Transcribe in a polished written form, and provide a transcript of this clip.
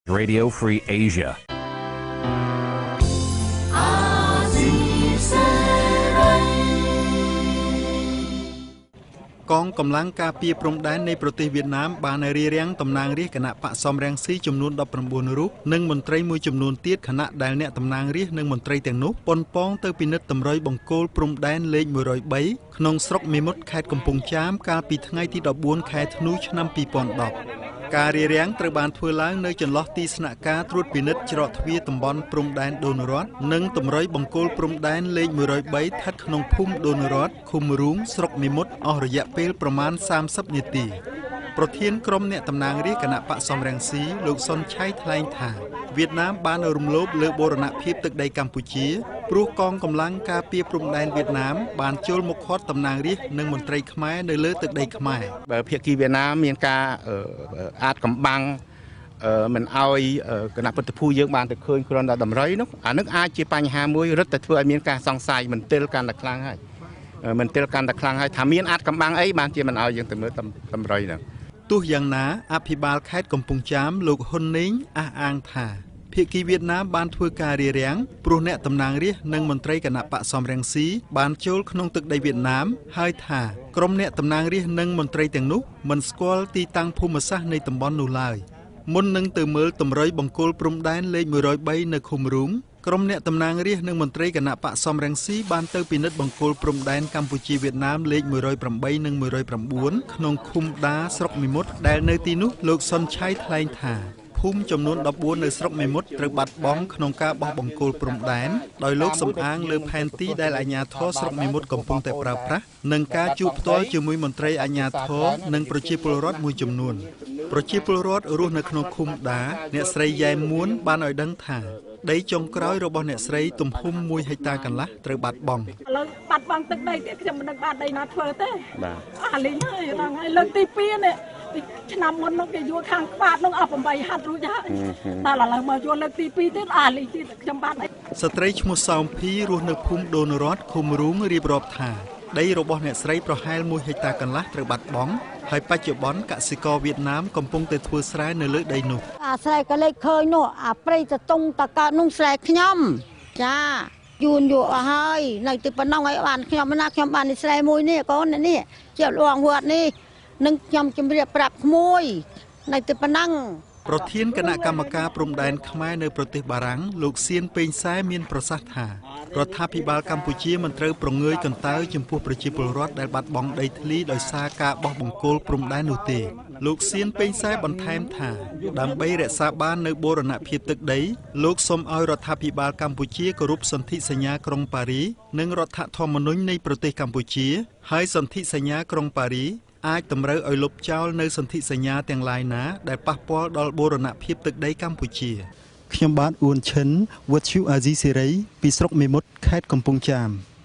Radio Free Asia កងកម្លាំងការពារព្រំដែននៃប្រទេសវៀតណាមបានរារាំងតំណាងរាស្ត្រគណបក្សសំរងស៊ីចំនួន19រូបនិងមន្ត្រីមួយចំនួនទៀតខណៈដែលអ្នកតំណាងរាស្ត្រនិងមន្ត្រីទាំងនោះប៉ុនប៉ងទៅពិនិត្យតម្រុយបង្គោលព្រំដែនលេខ103ក្នុងស្រុកមេមត់ខេត្តកំពង់ចាមកាលពីថ្ងៃទី14ខែធ្នូឆ្នាំ2010។ ការរារាំងត្រូវបានធ្វើឡើងនៅចន្លោះទីស្នាក់ការត្រួតពិនិត្យច្រកទ្វារតំបន់ព្រំដែនដូនរតនិងតម្រុយបង្គោលព្រំដែនលេខ103ស្ថិតក្នុងភូមិដូនរតឃុំរូងស្រុកមេមត់អស់រយៈពេលប្រមាណ30នាទី។ ប្រធានក្រុមអ្នកតំណាងរាស្ត្រគណបក្សសំរងស៊ីលោកសុនឆៃថ្លែងថាវៀតណាមបានរំលោភលើបូរណភាពទឹកដីកម្ពុជាព្រោះកងកម្លាំងការពារព្រំដែនវៀតណាមបានចូលមកឃាត់តំណាងរាស្ត្រនិងមន្ត្រីខ្មែរនៅលើទឹកដីខ្មែរ។ បើភាគីវៀតណាមមានការអាចកំបាំងមិនឲ្យគណៈពុទ្ធភូយើងបានទៅឃើញគ្រាន់តែតម្រុយនោះអានឹងអាចជាបញ្ហាមួយរឹតតែធ្វើឲ្យមានការសង្ស័យមន្ទិលកាន់តែខ្លាំងហើយមន្ទិលកាន់តែខ្លាំងហើយថាមានអាចកំបាំងអីបានជាមិនឲ្យយើងទៅមើលតម្រុយហ្នឹង។ ទោះយ៉ាងណាអភិបាលខេត្តកំពង់ចាមលោកហ៊ុននេងអះអាងថាភាគីវៀតណាមបានធ្វើការរារាំងព្រោះអ្នកតំណាងរាស្ត្រនិងមន្ត្រីគណបក្សសំរងស៊ីបានចូលក្នុងទឹកដីវៀតណាមហើយថាក្រុមអ្នកតំណាងរាស្ត្រនិងមន្ត្រីទាំងនោះមិនស្គាល់ទីតាំងភូមិសាស្ត្រនៃតំបន់នោះឡើយ។ មុននឹងទៅមើលតម្រុយបង្គោលព្រំដែនលេខ103នៅឃុំរូងក្រុមអ្នកតំណាងរាស្ត្រនិងមន្ត្រីគណបក្សសំរងស៊ីបានទៅពិនិត្យបង្គោលព្រំដែនកម្ពុជាវៀតណាមលេខ108និង109ក្នុងឃុំដាស្រុកមេមត់ដែលនៅទីនោះលោកសុនឆៃថ្លែងថាភូមិចំនួន14នៅស្រុកមេមត់ត្រូវបាត់បង់ក្នុងការបោះបង្គោលព្រំដែនដោយលោកសំអាងលើផែនទីដែលអាជ្ញាធរស្រុកមេមត់កំពុងតែប្រើប្រាស់និងការជួបផ្ទាល់ជាមួយមន្ត្រីអាជ្ញាធរនិងប្រជាពលរដ្ឋមួយចំនួន។ ប្រជាពលរដ្ឋរស់នៅក្នុងឃុំដាអ្នកស្រីយ៉ែមមួនបានឲ្យដឹងថាដីចុងក្រោយរបស់អ្នកស្រីទំហំ1ហិកតាកន្លះត្រូវបាត់បង់។ ឥឡូវបាត់បង់ទឹកដីទៀតខ្ញុំមិនដឹងបានដីណាធ្វើទេបាទអាលីងហើយដល់ហើយលើកទី2នេះឆ្នាំមុននោះគេយកខាងក្បាតនោះអស់8ហាត់រួចហើយដល់ឥឡូវមកយកលើកទី2ទៀតអាលីងទៀតខ្ញុំបានអី។ ស្ត្រីឈ្មោះសោមភីរស់នៅភូមិដូនរតឃុំរូងរៀបរាប់ថាដីរបស់អ្នកស្រីប្រហែល1ហិកតាកន្លះត្រូវបាត់បង់ហើយបច្ចុប្បន្នកសិករវៀតណាមកំពុងតែធ្វើស្រែនៅលើដីនោះ។ អាស្រែក៏លេចឃើញនោះអាព្រៃតតុងតកើតនោះស្រែខ្ញុំចាយួនយកអស់ហើយនៅទីប៉ុណ្ណឹងឲ្យបានខ្ញុំណាខ្ញុំបានស្រែមួយនេះកូននេះជាលងវត្តនេះនឹងខ្ញុំជម្រាបប្រាប់ក្មួយនៅទីប៉ុណ្ណឹង។ ប្រធានគណៈកម្មការព្រំដែនខ្មែរនៅប្រទេសបារាំងលោកសៀនពេងសែមានប្រសាសន៍ថារដ្ឋាភិបាលកម្ពុជាមិនត្រូវប្រងើយកន្តើយចំពោះប្រជាពលរដ្ឋដែលបាត់បង់ដីធ្លីដោយសារការបោះបង្គោលព្រំដែននោះទេ។ លោកសៀនពេងសែបន្ថែមថាដើម្បីរក្សាបាននូវបូរណភាពទឹកដីលោកសូមឲ្យរដ្ឋាភិបាលកម្ពុជាគោរពសន្ធិសញ្ញាក្រុងប៉ារីនិងរដ្ឋធម្មនុញ្ញនៃប្រទេសកម្ពុជាហើយសន្ធិសញ្ញាក្រុងប៉ារីអាចតម្រូវឲ្យលុបចោលនៅសន្ធិសញ្ញាទាំងឡាយណាដែលប៉ះពាល់ដល់បូរណភាពទឹកដីកម្ពុជា។ ខ្ញុំបាទអួនឈិន វិទ្យុអាស៊ីសេរីពីស្រុកមេមត់ខេត្តកំពង់ចាម។